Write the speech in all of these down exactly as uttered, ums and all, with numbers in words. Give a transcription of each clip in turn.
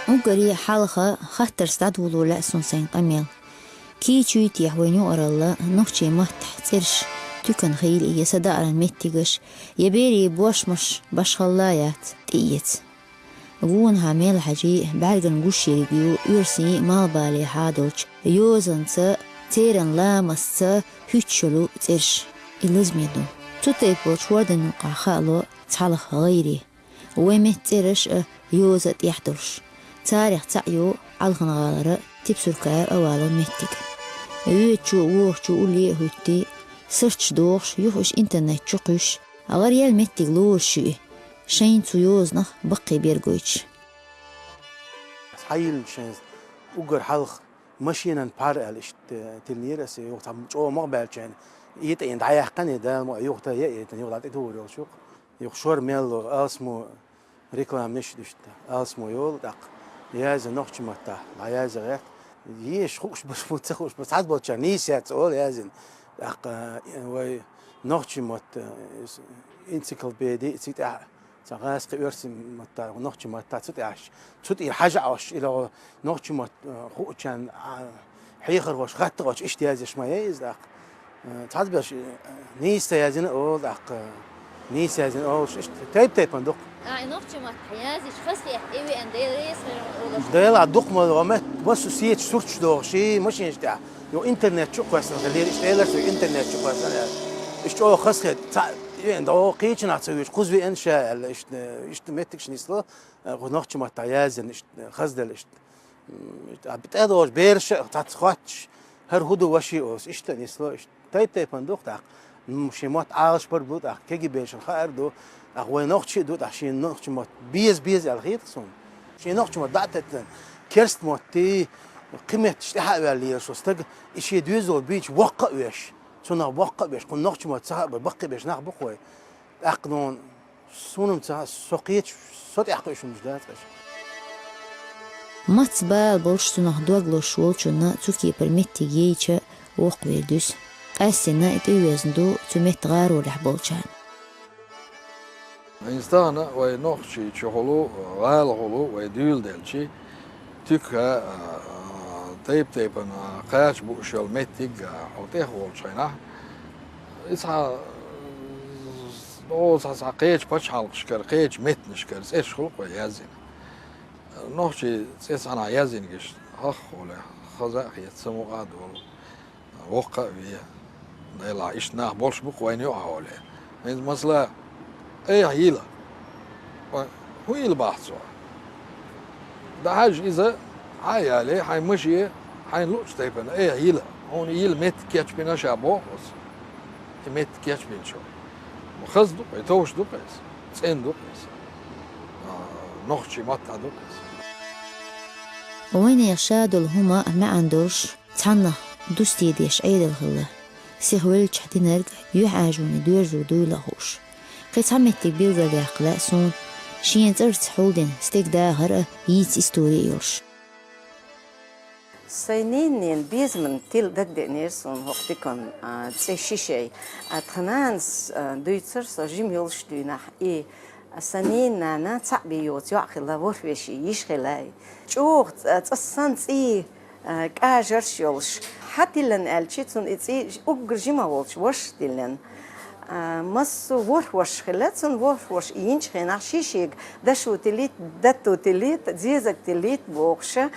Уггаре хьалха хаттарца дӀадоладелар сона сайн къамел. Кийча юй техьа вайна юкъаралла нохчий маттахь цӀераш, туькан хийла я садоӀаран меттигаш, я берийн бошмаш башхалла яц тӀеэца. Гонахьа Мелхьажий бӀаьргана гуш ерг ю оьрсийн малхбалехьа долчу йозанца, церан ламастца хӀуьттуш йолу цӀераш. И лазаме ду. Цу тайпа болчу хӀордан юкъахь хаало цхьалха гӀайре. Вай меттан цӀераш а, йоза а тӀехь долуш, царах цхьаъ ю Ӏалхан-ГӀалара Тепсуркаев Авалон меттиг. Воьдучу а, вохучу а улле а хӀуьттий, сурташ дохуш, юха уьш интернет чу кхуьссуш, гӀараяьлла меттиг лоруш ю и, шайна цу йозанах баккхий бер гойтуш. Хьайилла шайн уггар хьалха машенан пхьар аьлла иштта тиллинера аса, юха цхьа чӀогӀа ма баьлча, и тӀе дӀаяьккхина, Дала ма юха та яа, юха дӀа тӀетухур йолуш ю-кх. Юха шор мел ло, алсамо рекламнаш а дуьшта, алсамо йолу тӀаккха. Язйина нохчийн маттахь, дӀаязйина гӀерта. Езаш хууш баш бу, ца хууш баш, цхьацца болчарна нийса яц олу язйина. ТӀаккха, э, вай нохчийн мотт, э, энциклопеди, цу тӀехь цхьа гӀазкхи, оьрсийн маттахь, нохчийн маттахь цу тӀехь, цу тӀера хьажа Ӏаш, и нохчийн мотт, э, хуучарна, а, хьехархоша, хаттахоша иштта язъеш ма яй иза тӀаккха. Э, цхьацца берш, э, нийса ца язйина олу тӀаккха, нийса язйина олуш, иштта тайп-тайпана ду-кх. А, и нохчийн маттахь язйича, хазахетта тӀевеана, Дела реза хир ву олуш. Дела дукха ма ву, ма, массо сеташ сурташ дохуш, и машенаш тӀехь. Юха интернет чу кхоьссина хилира, иштта элира соьга, интернет чу кхоьссина аьлла. Иштта чӀогӀа хазахетта, цхьаъ веана, догӀу кхечанхьа ца вуьйцуш, кхуза веана ша аьлла, иштта, иштта меттигаш нисло, э, кху нохчийн маттахь язйина, иштта, хазделла иштта. М, а, тӀедогӀучу бераша а цхьацца хоттуш, хӀара хӀун ду ваша олуш, иштта а нисло, иштта тайп-тайпана ду-кх тӀаккха. М, шен мотт Ӏалашбар бу тӀаккха, кегий берашна хаар ду, тӀаккха вай нохчий а ду тӀаккха шен нохчийн мотт беза-беза аьлла хета-кх суна. Шен нохчийн мотт дӀа а теттина, керста моттий, кхин метташ тӀаьхьа а ваьлла лелаш волу стаг, и шен доьзал бийча воккха а веш, цунах воккха а беш, кхунна нохчийн мотт ца хаьа бара, баккхий беш нах бу-кх вай. ТӀаккха, ну, суна-м ца хаьа, со кхечу, со тӀехь кхуьуш хӀуманаш дац аша. Мацца бала болуш, цунах дог лозуш волчунна цу кепара меттиг яйча, воккхавер дуьсу. Къаьстина и тӀеоьзна ду цу меттан гӀаролехь болчарна. ХӀинца тахана вай нохчий чухула, гӀалахула вай дуьйладелча, туька, а, а, тайп-тайпана кхача бууш йолу меттиг, а, хьо тӀехволчу хенахь, иза хьан, оцу хьан цхьа кхечу пачхьалкхашкара, кхечу меттанашкара цӀераш хуьлу-кх вай язйина. Нохчийн цӀе цхьанхьа язйина гиш хьаххоле, хаза а хета, самукъа а долу. Воккха а ве, Делахь, иштта нах болуш бу-кх вайна юкъахь оле. ХӀинца, масала, айхьа йила. Вай, хӀун йила боху цо? ДӀахьажа иза, хьа а яле, хьайн маше, хьайна луучу тайпана айхьа йила. Хьуна йила меттиг кечбина ша боху оцу. И меттиг кечбинчо. Хаза ду-кх вай, товш ду-кх иза, цӀена ду-кх иза. А, нохчийн маттахь ду-кх иза. Вайнех ша долу хӀума маьӀна долуш, цхьаннах дустий деш Ӏедал хилла. Сиха веллачохь динарг юьхьӀаьржонийн доьрзур дуйла а хууш. Кхин цхьа меттиг билгалъяккха лаьа суна, шена цӀарца хьулдина стеган дахар а, йийца истори а йолуш. Сайн ненан ненан безаман тила дагадеанера суна хӀокху туькан, а, цӀе Шишай. А, тхан нанас, а, дуьйцура, со жима йолуш дуьйнахь, и сан ненан нана цхьаъ бен йоцу йоӀ хилла, ворхӀ вешин йиша хилла. ЧӀогӀа цӀа-, цӀа санна цӀий, а, кӀажарш йолуш. Хьан тиллина аьлча, цунна и цӀий уггар жима волчу вашас тиллина. А, массо а ворхӀ ваша хилла, цунна ворхӀ ваша и йинчу хенахь Шишайга дашо тиллийта, датто тиллийта, зезаг тиллийта бохуша,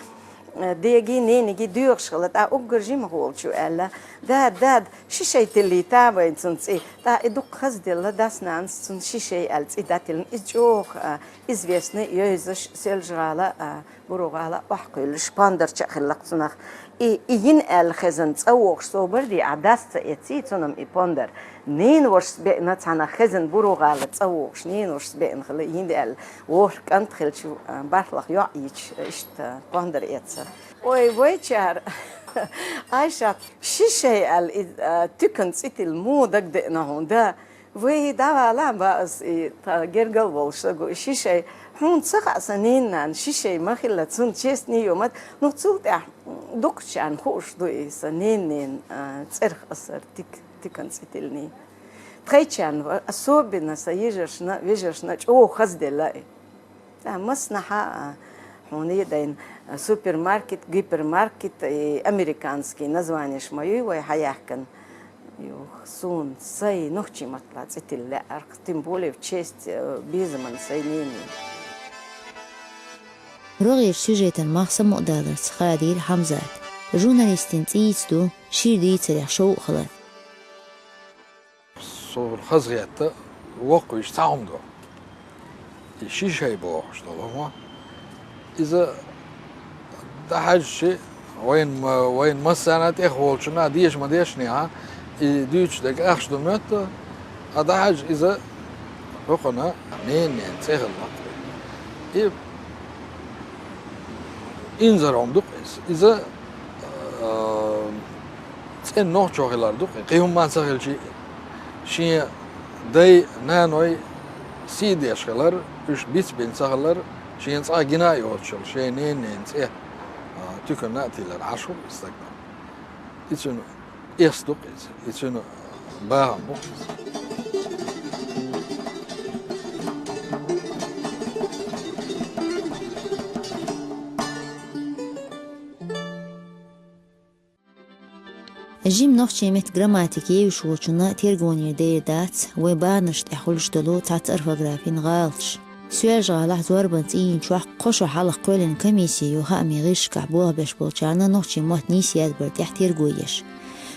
а, дегий, ненигий доьхуш хилла, тӀаккха уггар жимах волчо аьлла: «Дада, дада, Шишай тиллийта вайна цунна цӀий». ТӀаккха и дукха хазделла, дас-нанас цунна Шишай аьлла цӀий дӀатиллина. Иза чӀогӀа, а, известный, йовзаш, Соьлжа-ГӀала, а, Буро-ГӀала охьакхуьйлуш, пондарча а хилла-кх цунах. И, и йина аьлла хезна, цӀа вогӀуш собар де, ахь дас ца эций, цунна-м и пондар. Ненан вашас беана цхьаннах хезна Буро-ГӀала цӀа вогӀуш, ненан вашас беана хилла, йина аьлла, ворхӀ кӀант хилча, а, бархӀлах йоӀ йича, иштта пондар эцна. Ой, вайчара, Айшат, Шишай аьлла и, а, туькан цӀе тилла муха дагадеана хьуна, да? Вай, дӀавала баъ ас и, тхан гергал волуш саг ву и Шишай. Хьуна ца хаьа сан ненан нана Шишай ма хилла, цунна честный йома. Ну, цул тӀаьхьа дукхачарна хууш ду и сан ненан ненан, а, цӀерах аса тик-, туькан цӀе тиллиний. Тхайчарна, особенно сан йижаршна, вежаршна чӀогӀа хазделла и. ТӀаккха массанхьа а, Хьуна дайна супермаркет, гипермаркет, и американский названеш ма юй вай хьаяьккхина. Юх, суна сай нохчий маттала цӀи тилла лаьара, тем более в честь, э, безаман сай ненин. РогӀера сюжетан мах самукъадаларца хадийра Хьамзата. Журналистин цӀийца ду шира дийцарех шовкъ хилар. Сур хаза гӀетта, воккхавеш цхьа хӀума ду. И ши шай бохуш долу хӀума. Иза дӀахьаьжчи, вайн ма-, вайн массарна тӀехволчунна деша ма дешнехьа, и дуьйцуш дерг ахча ду моьтту, а дӀахьаьжча иза хӀокхуна ненан цӀе хилла. И инзаре хӀума ду-кх иза. Иза, а, цӀена нохчо хилар ду-кх, кхин хӀумма ца хилчи, шен дай, наной сий деш хилар, уьш бицбина ца хилар, шен цӀа гина а йоцуш, шен ненан цӀе, а, туькана а тиллар, Ӏаш ву и стаг. И цуьнан эс ду-кх иза, и цуьнан бахам бу-кх иза. Жима нохчийн меттан грамматика евзаш волчунна тергонера дер дац вайн бахаршна тӀехь хуьлуш долу цхьацца орфографин гӀалаташ. Соьлжа-ГӀалахь зорбан цӀийнан чохь кхо шо хьалха кхоьллина комисси ю хаамийн гӀирсашкахь болх беш болчарна нохчийн мотт нийса язбар тӀехь терго еш.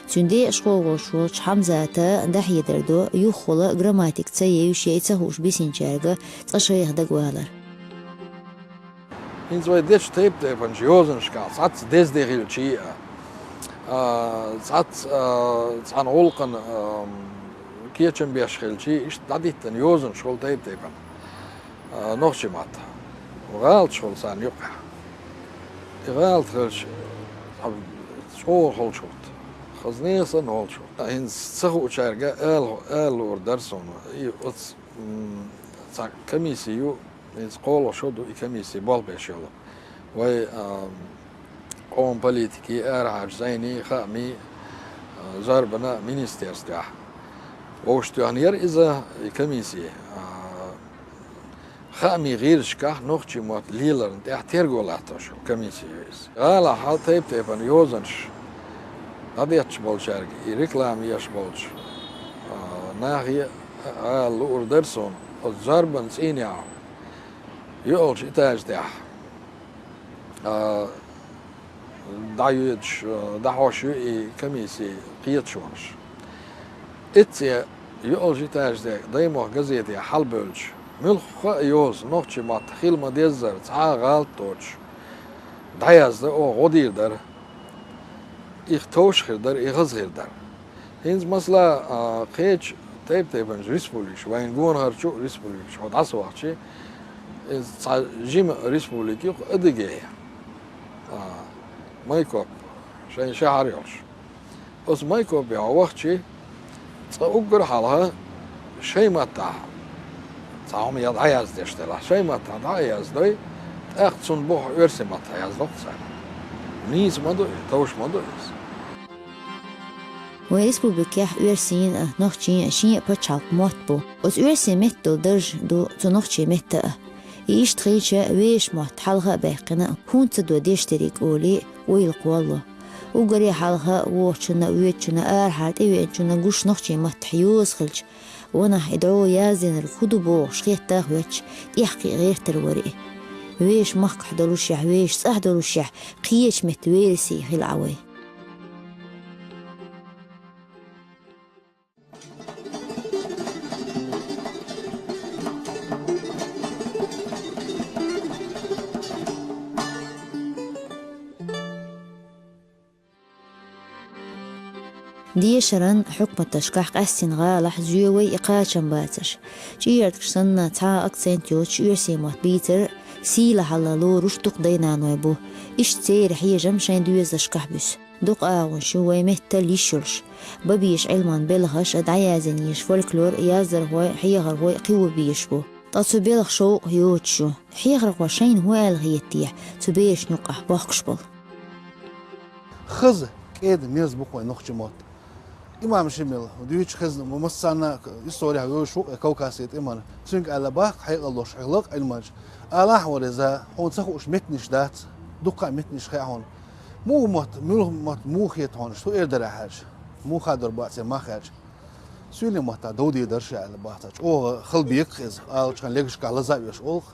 Цуьнан декъашхо волуш волчу Хьамзата дӀахьедар до, юххехула грамматика ца евзаш я и ца хууш бисинчаьрга цкъа шайх дагавалар. ХӀинца вай дечу тайп-тайпанчу йозанашкахь цхьацца деза де хилчий а, а, цхьацца, а, цхьана гӀуллакхана, а, кечам беш хилчий, иштта дӀадиттина йозанаш хуьлу тайп-тайпана, а, нохчийн маттахь. ГӀалаташ хуьлу царна юкъахь. И гӀалат хилча, цхьа чӀогӀа хуьлуш хӀутту. Хаза нехан санна хуьлуш хӀутту. ХӀинца ца хуучаьрга ала, ала луур дара суна. И оцу, м, цхьа комисси ю, иза кхоалгӀа шо ду и комисси болх беш йолу. Вай, а, къоман политикин, арахьарчу зӀенийн, хаамийн, а, зорбанан министерствехь вовшахтоьхна яра иза, и комисси. А, хаамийн гӀирсашкахь нохчийн мотт леларна тӀехь терго латтош йолу комисси ю иза. ГӀалахь тайп-тайпана йозанаш дӀадетташ болчаьрга, и реклама еш болчу, а, нахе а ала луур дара суна, оцу зорбан цӀийнехь йоьалгӀачу этажа тӀехь, а, дӀайоьдуш, а, дӀахьош ю и комиссин кхеташонаш. Эццахь йоьалгӀачу этажа тӀе «Даймохк» газете хьалабевлча, муьлхха а йоза нохчийн маттахь хила ма-деззара цхьа а гӀалат доцуш, дӀаяздо оха гӀо дийр дара. Их товш хир дара, и хаза хир дара. ХӀинца, масала, а, кхечу тайп-тайпанчу республикаш, вайн гонахарчу а республикаш хьо дӀасавахчи, иза цхьа жима республика ю-кх Адыгея, а, Майкоп, шайн шахьар йолуш. Оцу Майкопе хьо вахчи, цкъа уггар хьалха шайн маттахь цхьа хӀума я дӀаяздеш делахь, шайн маттахь дӀа а яздой, тӀаккха цунна бухахь оьрсийн маттахь яздо-кх цара. Нийса ма ду и, товш ма ду иза. Вайн республикехь оьрсийн а, нохчийн а шен а пачхьалкхан мотт бу. Оцу оьрсийн меттан долу дарж ду цу нохчийн меттан а. И иштта хилча, вешан мотт хьалха а баьккхина, хӀунда ца до дешдерг олий, ойла кхоллало. Уггаре хьалха вохучунна а, воьдучунна а, арахьара тӀевеанчунна гуш нохчийн маттахь йоза хилча, ванахь и дӀо яздинарг хӀун ду бохуш хетта а хоьттуш, тӀехкхиа гӀертар вара и. Вешан махкахь долушехь, вешан цӀахь долушехь, кхечу меттан вересий хила Ӏа вай. Дешаран хьукматашкахь къаьстина гӀалахь зоьвай и кхачам бацарш. ЧӀердигаш санна цхьа а акцент йоцуш оьрсийн мотт бийцар сийлахьалла лоруш дукха дай-наной бу. Иштта церан хьежам шайн доьзалшкахь буьсу. Дукха агӀонаш ю вайн меттал йиш йолуш. Бан безаш Ӏилманан белхаш а, дӀаяздина езаш фольклор, яздархой, хьехархой кхин ван безаш бу. Ткъа цу белхан шовкъ йоцуш ю. Хьехархоша шайна хӀун аьлла хетахь, цу берашна юкъахь бохкуш болу. Хаза, кӀеда, мерза бу-кх вайн нохчийн мотт. Имам Шемал, дуьйцуш хезна, ма массарна история йолуш ву-кх и Кавказский тӀеман. Цуьнга аьлла боху хьекъал долуш хьалха Ӏилманчо: «Алахьа, варий, хьуна ца хууш меттанаш дац, дуккха а меттанаш хаьа хьуна. Муха мотт, муьлха мотт муха хета хьуна, шу эр дара хьаьжча, муха хадор бац мах хьаьжча?» Суьйлийн маттахь дов дийр дара ша аьлла боху цара. ЧӀогӀа хала беккха иза, аларчу хенахь легашкахь лаза а веш олу-кх.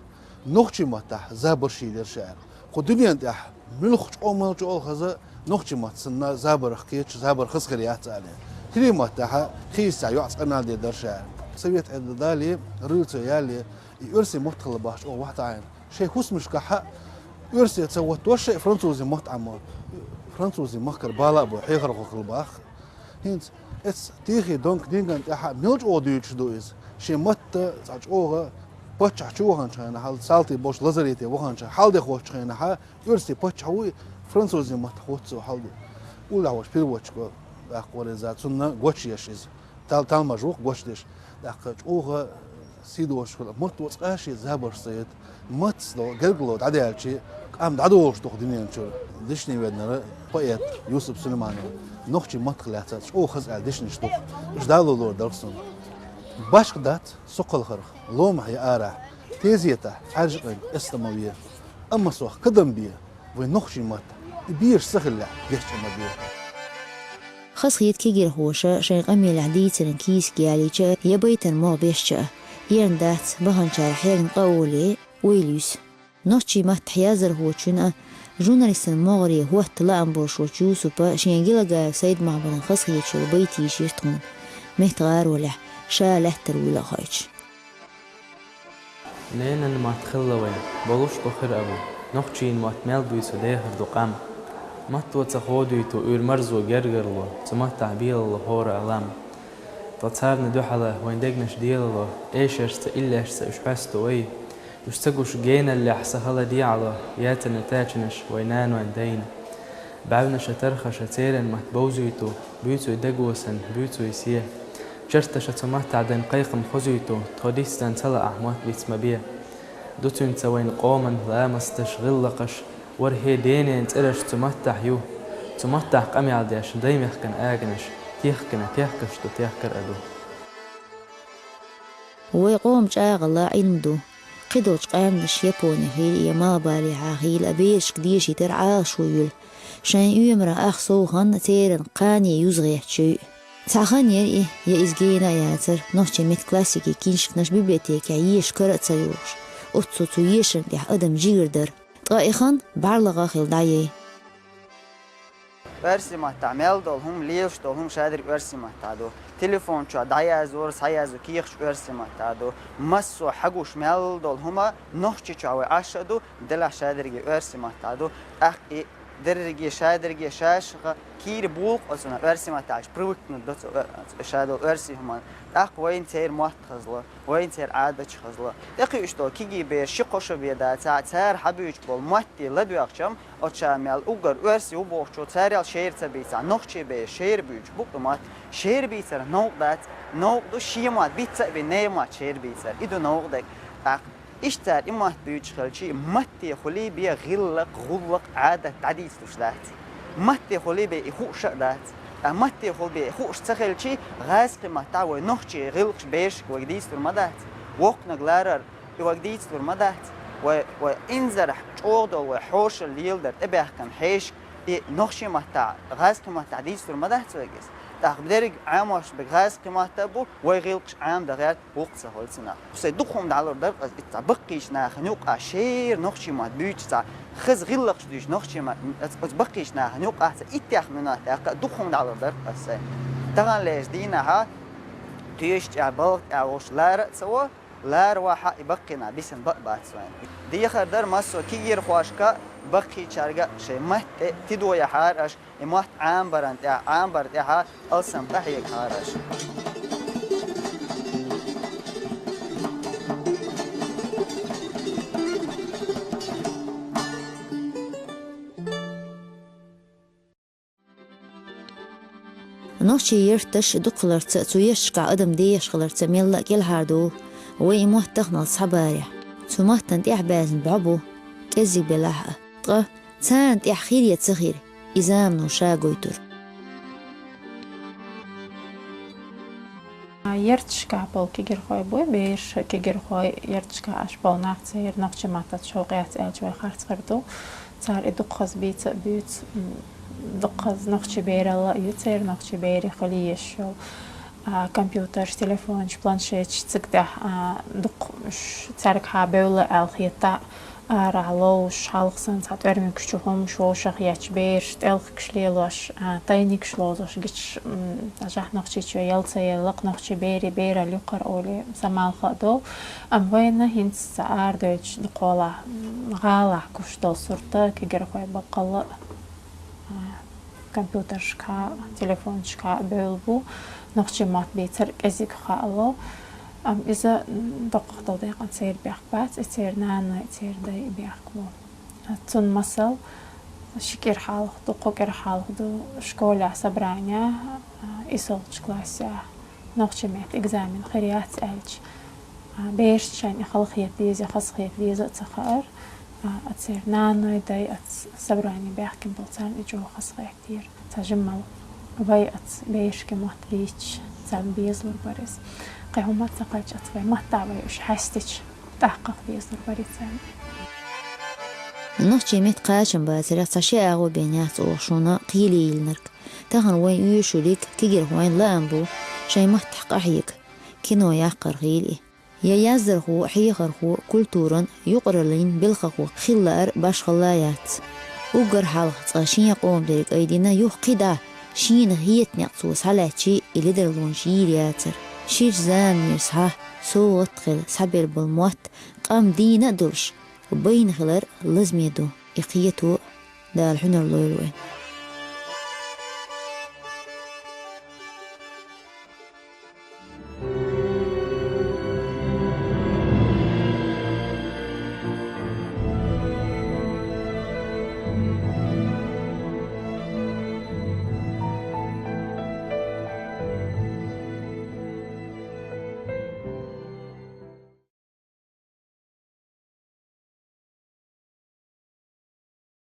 Нохчийн маттахь забарш йийр дара ша аьлла. Кху дуьнен тӀехь муьлххачу къомалчу олу хаза нохчийн мотт санна забарх кхеташ, забар хаза хир яц аьлла. Хирийн маттахь хийццехь йоӀ цкъа мел дийр дара ша аьлла. Совет Ӏедал далале, революци ялале, и оьрсийн мотт хилла бахча чӀогӀа вахьа таӀийна. Шайн хӀусамашкахь а оьрсий ца хӀоттош, шайн французийн мотт Ӏаммо, французийн махкара бала а бо, хьехархо хилла бах. ХӀинца эцу Тихий Дон книган тӀехь мел чӀогӀа дуьйцуш ду иза. Шен матта цхьа чӀогӀа паччахь чу ваханчу хенахь, салтий болуш лазарете ваханчу хенахь, хьалдехочу хенахь, оьрсийн паччахь вуй, французийн маттахь хӀоттаво хьалде. Уллехь волчу переводчико, баккхара иза, цунна гочдеш иза. Тал-, талмаж ву-кх гочдеш. ТӀаккха чӀогӀа сий долуш хилла, матто цкъа а шен забарш ца йойту. Маттаца гергарло дӀадаьлча, къам дӀадолуш ду-кх дуьнен чуьра. Дешнийн веданара поэт Юсуп Сулейманов нохчийн маттах лаьцна чӀогӀа хаза аьлла дешнаш ду-кх. Уьш далалур дара-кх суна. Башха дац со кхалхарх, ломахь я арахь, тезетахь, Ӏаьржа къинга эста ма ве. Амма сох кадам бе, вайн нохчийн матта, и безаш ца хиллехь, гечдо ма бе. Хазахета кегийрхоша шайн къамелехь дийцаран кийсак ялийча а, я байтан могӀа бешча а, эрна дац баханчара хьегна къа олий, ойла юьсу. Нохчийн маттахь яздархочун а, журналистан могӀаре хӀотта лаам болуш волчу Юсупа шен Гелагаев Сайд-Махьмадан хазахеташ йолу байт йийшира тхуна, метта гӀаролехь, ша лаьттара вуйла а хойтуш. Ненан мотт хилла вайн, болуш бу хир а бу, нохчийн мотт мел дуьйцу дехар ду къам. Матто ца ходуьйту уьйр марзо гергарло, цу маттахь белало хӀора а лам. Ткъа царна дуьхьала вайн дегнаш делало, эшаршца, иллешца уьш хьоьсту вай. Уьш ца гуш геналлехь са хала дегӀало, яцарна тачанаш вай нанойн дайна. БӀаьвнаша, тархаша церан мотт бовзуьйту, буьйцуй дагосан, буьйцуй се. Чарташа цу маттахь дан кхайкхам хозуьйту, тхо дисдан ца лаахь мотт виц ма бе. Ду цуьнца вайн къоман ламасташ, гӀиллакхаш, ворхӀе денен цӀераш цу маттахь ю. Цу маттахь къамел деш, даймехкан аганаш, техкина техкаш ду, техкар а ду. Вай къоман чӀагӀалла Ӏилма ду. Кхидолчу къаьмнаш Японе хила я Малхбалехьа хила а берашка дешийтар Ӏалашо юьлу. Шайн оьмара ах сов хан церан кхане юза гӀерташ юй. Цхьа хан яра и, я иза гена а яцара, нохчийн меттан классикийн киншканаш библиотекехь еша кара а ца йогӀуш. Оццо цу ешарна тӀехь адам жигара дара. Ткъа и хан бӀарлагӀа хилла дӀаяй. Оьрсийн маттахь мел долу хӀума, лелаш долу хӀума шадерг оьрсийн маттахь ду. Телефон чохь дӀаяздора, схьаяздо кехаташ оьрсийн маттахь ду. Массо а хьагуш мел долу хӀума нохчийн чохь вай Ӏаш а ду, делахь шадерге оьрсийн маттахь ду. ТӀаккха и дерриге, шадерге шаьш-кха кийра болу-кх оцунах, оьрсийн маттахь аьлча привыкнуть до цу, э, шадолу оьрсийн хӀуманна. ТӀаккха вайна церан мотт хазло, вайна церан Ӏадаташ хазло. ТӀекхуьуш долу кегий бераш ши-кхо шо бен дацахь, цара хьабуьйцуш болу матте ладоьгӀча-м, оцу ша мел уггар оьрсий ву бохучо, царал шера ца бийцахь, нохчийн бераш шера буьйцуш бу-кх и мотт. Шера бийцар новкъа дац, новкъа ду шен мотт бицца а бина, нехан мотт шера бийцар. И ду новкъа дерг. ТӀаккха иштта цара и мотт буьйцуш хилча, маттехула бен гӀиллакх, гӀуллакх, Ӏадат дӀадийцалуш дац. Маттехула бен и хууш а дац. Ткъа маттехула бен и хууш ца хилча, гӀазкхийн маттахь вай нохчийн гӀиллакхаш, берашка вайга дийцалур ма дац. Воккханиг ларар и вайга дийцалур ма дац. Вай, вай инзарахь чӀогӀа долу вай хьошалла леладар тӀебаьхкина хьешашка и нохчийн маттахь, гӀазкхийн маттахь дийцалур ма дац вайга иза. ТӀаккха дерриг Ӏамош берг гӀазкхийн матта а бу, вай гӀиллакхаш Ӏамадан гӀерта гӀуллакх ца хуьлу цунах. Кхузахь дукха хӀума дӀалур дара-кх аса, и цхьа баккхийчу наха юкъахь шера нохчийн мотт буьйцуш, цхьа хаза гӀиллакхаш дуьйцуш нохчийн мотт, аса, оцу баккхийчу наха юкъахь цхьа иттех минот тӀехь дукха хӀума дӀалур дара-кх аса. Таханлерчу дийнахь тешачу тӀехь, балха тӀехь волуш лара а ца во, лара вахь а и баккхий нах бисина бакъ бац вайна. Дехар дара массо а кегийрхошка а, баккхийчаьрга а, шайн матте а тидо яхьара аша, и мотт Ӏамабаран тӀехь, Ӏамабар тӀехь алсам къахьегахьара аша. Нохчийн ярташ дукха хиларца а, цу ярташкахь адам дехаш хиларца а мелла а кӀелхьардолу вай и мотт таханалц схьабарехь. Цу маттана тӀехь баьзна бӀо бу, кӀеззиг белахь а. Ткъа царна тӀехь хир я ца хир, и замано ша гойтур. Ярташкахь болу кегийрхой бу, бераш кегийрхой, ярташкахь болу нах, церан нохчийн маттаца шовкъ яц аьлча вай харц хир ду. Цара и дукхаза бийца а буьйцу, м, дукхаза нохчийн бералла а ю церан, нохчийн берийн хила езаш йолу. А, компьютерш, телефонаш, планшеташ цига тӀехь, а, дукха уьш цаьргахьа бевлла аьлла хета, арахь ловзуш, хьалха санна цхьа тӀоьрмигаш чу хӀумнаш вовшах етташ, бераш тӀелхигаш лелош, а, тайнигаш ловзош гича, м, цхьа шахьа Нохчийчоь яла ца елла, нохчийн берийн бералла ю-кх хӀара олий, сан малх а долу. Амма вайна хӀинца цхьа арадевлча дукхахьолахь, м, гӀалахь гуш долу сурт кегийрхой баккъалла а, а, компьютершкахь, телефонашкахь бевлла бу, нохчийн мотт бийцар кӀезиг хаало. Амма иза, м, доккхах долу декъана церан бехк бац, и церан наной, и церан дай бехк бу. Цунна масал, ши кӀира хьалха ду, кхо кӀира хьалха ду, школехь собрани, а, исолгӀачу классехь нохчийн меттан экзамен хир яц аьлча, а, берашна шайна и хала хета деза, хаза хета деза а ца хаьара, а, церан наной, дай оцу собрани баьхкина болу, царна и чӀогӀа хазахетира. Цхьа жимма вай оцу берашкин мотт бийцича, царна безалур бара иза. Кхин хӀумма ца кхаьчча, оцу вай матта вай уьш хьаьстича, тӀаккха дезалур бара иза царна. Нохчийн меттан кхачамбацарех цхьа ши агӀо бен яц оха шуна кхеле йиллинарг. Тахана вайн оьшуриг кегийрхойн лаам бу шайн маттахь къахьега, кино яккхар хилий. Я яздархо, хьехархо, культуран юкъараллин белхахо хила лаар башхалла яц. Уггар хьалха цкъа шен къоман дерг айдина, юха кхидӀа шена хета некъ цо схьалаьцчи и ледарлонаш йийр яцара. Ширачу заманера схьа совгӀат а хилла схьабелла болу мотт, къам дийна а долуш, байна хилар лазаме ду, и кхето Дала хьуьнар лойла вайн.